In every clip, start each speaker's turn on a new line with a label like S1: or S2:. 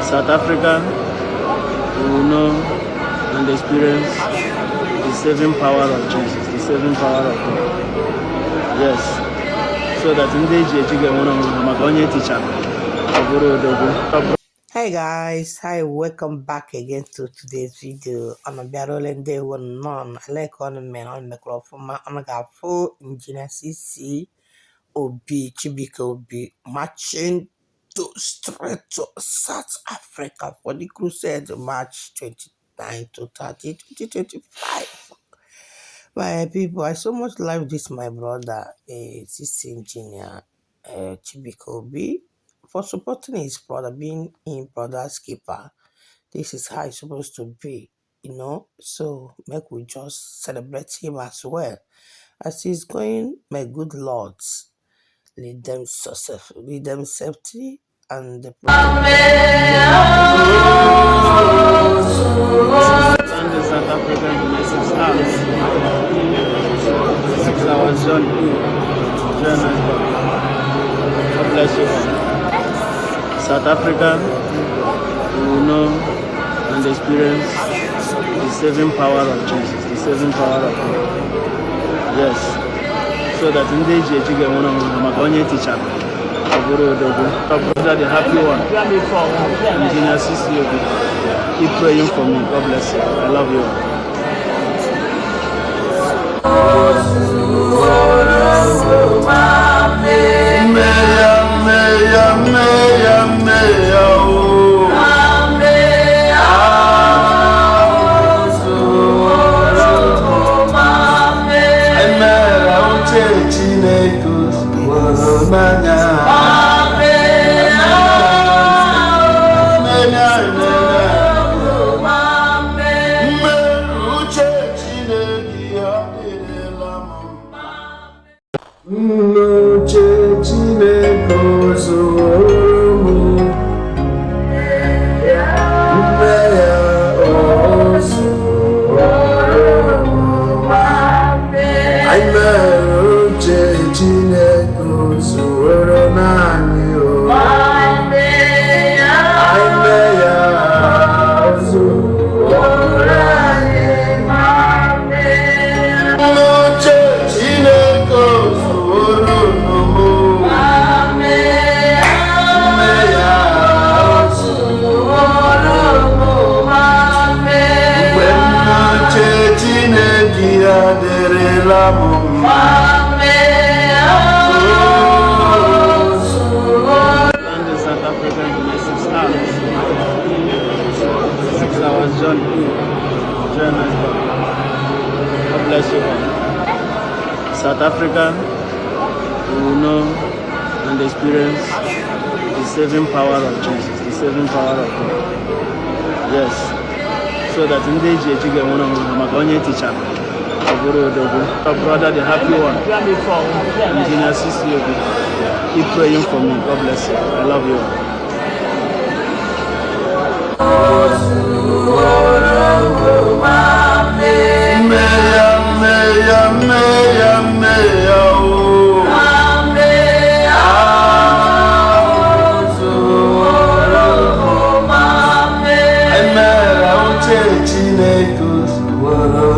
S1: South Africa will know and experience the saving power of Jesus, the saving power of God. Yes. So that in the teacher.
S2: Hey guys, hi, welcome back again to today's video. On a barrel day one non, I like on a man on the clock for my full engineer CC Obi Chibika Obi marching to straight to South Africa for the Crusade March 29 to 30, 2025. My people, I so much love this my brother, CC engineer Chibika Obi, for supporting his brother, being in brother's keeper. This is how it's supposed to be, So make we just celebrate him as well. As he's going, my good lords, lead them successfully, lead them safety and the
S1: South African 6 hours journey. God bless you. South Africa will know and experience the saving power of Jesus, the saving power of God. Yes. So that in the teacher. Brother, the happy one. Engineer CC Obi. Keep praying for me. God bless you. I love you. God bless you. South Africa will know and experience the saving power of Jesus, the saving power of God. Yes. So that in the teacher. Brother, the happy one. Engineer CC Obi. Keep praying for me. God bless you. I love you.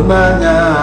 S3: Manya